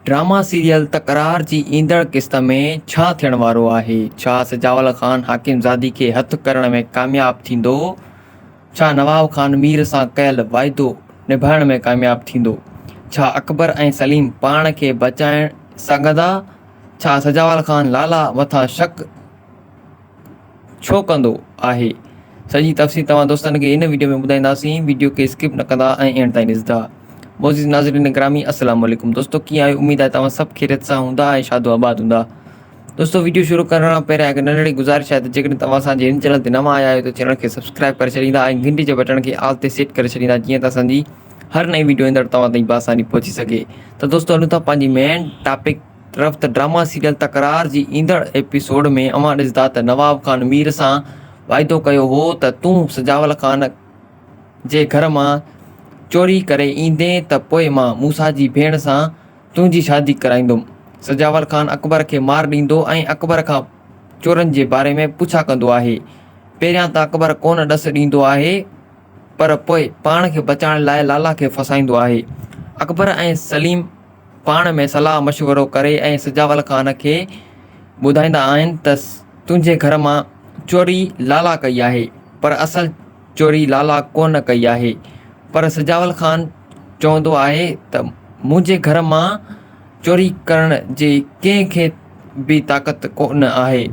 Drama serial تڪرار جي ايندڙ قسط ۾ ڇا ٿيڻ وارو آهي؟ ڇا سجاول خان حاڪم زادي کي هٿ ڪرڻ ۾ ڪامياب ٿيندو؟ ڇا نواب خان مير سان ڪيل واعدو نڀائڻ ۾ ڪامياب ٿيندو؟ ڇا اڪبر ۽ سليم پاڻ کي بچائڻ سگهندا؟ ڇا سجاول خان لالا مٿان شڪ ڇو ڪندو آهي سڄي تفصيل توهان دوستن کي هن ويڊيو ۾ ٻڌائينداسين ويڊيو کي اسڪپ نه ڪندا ۽ اينڊ تائين ڏسندا معزز ناظرين گرامي السلام عليڪم دوستو ڪيئن آهيو اميد آهي توهان سڀ خيريت سان هوندا ۽ شاد و آباد هوندا دوستو ويڊيو شروع ڪرڻ کان پهريان هڪ ننڍڙي گذارش آهي ته جيڪڏهن توهان اسان جي هن چينل تي نوان آيا آهيو ته چينل کي سبسڪرائب ڪري ڇڏيندا ۽ گهنٽي جي بٽڻ کي آل تي سيٽ ڪري ڇڏيندا جيئن ته اسان جي هر نئين ويڊيو ايندڙ توهان تائين بآساني پهچي سگهي ته دوستو هلون ٿا پنهنجي مين ٽاپڪ طرف ته ڊراما سيريل تڪرار جي ايندڙ ايپيسوڊ ۾ اوهان ڏسندا ته نواب خان مير سان واعدو ڪيو هو ته تون سجاول خان جي گهر مان چوري ڪري ايندين ته پوء مان موسيٰ جي ڀيڻ سان تنهنجي شادي ڪرائيندم. سجاول خان اڪبر کي مار ڏيندو ۽ اڪبر کان چورن جي باري ۾ پڇا ڪندو آهي. پهريان ته اڪبر ڪونه ڏس ڏيندو آهي پر پوء پاڻ کي بچائڻ لاء لالا کي ڦاسائيندو آهي. اڪبر ۽ سليم پاڻ ۾ صلاح مشورو ڪري ۽ سجاول خان کي ٻڌائيندا آهن ته تنهنجي گهر مان چوري لالا ڪئي آهي پر اصل چوري لالا ڪونه ڪئي آهي پر سجاول خان چوندو آهي ته منهنجي گهر مان چوري ڪرڻ جي ڪنهن کي به طاقت ڪونه آهي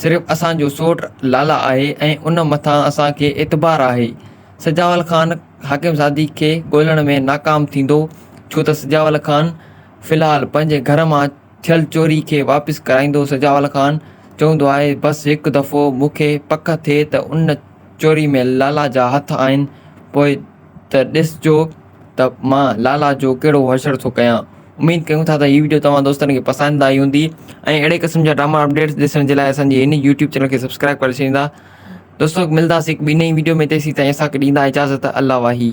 صرف اسان جو سوٽ لالا آهي ۽ ان مٿان اسان کي اعتبار آهي سجاول خان حاڪم زادي کي ڳولڻ ۾ ناڪام ٿيندو ڇو ته سجاول خان في الحال پنهنجي گهر مان ٿيل چوري کي واپس ڪرائيندو سجاول خان چوندو آهي بس هڪ دفعو مون کي پڪ ٿئي ته ان چوري ۾ لالا جا هٿ آهن پوء ته ڏسجو ته مان لالا جو ڪهڙو حشر ٿو ڪيان اميد ڪيون ٿا ته هي ويڊيو توهان دوستن کي پسند آئي هوندي ۽ اهڙي قسم جا ڊراما اپڊيٽس ڏسڻ جي لاء اسان جي هن يوٽيوب چينل کي سبسڪرائب ڪري ڇڏيندا دوستو ملداسين هڪ ٻي نئين ويڊيو ۾ تيسين تائين اسان کي ڏيندا اجازت الله واهي.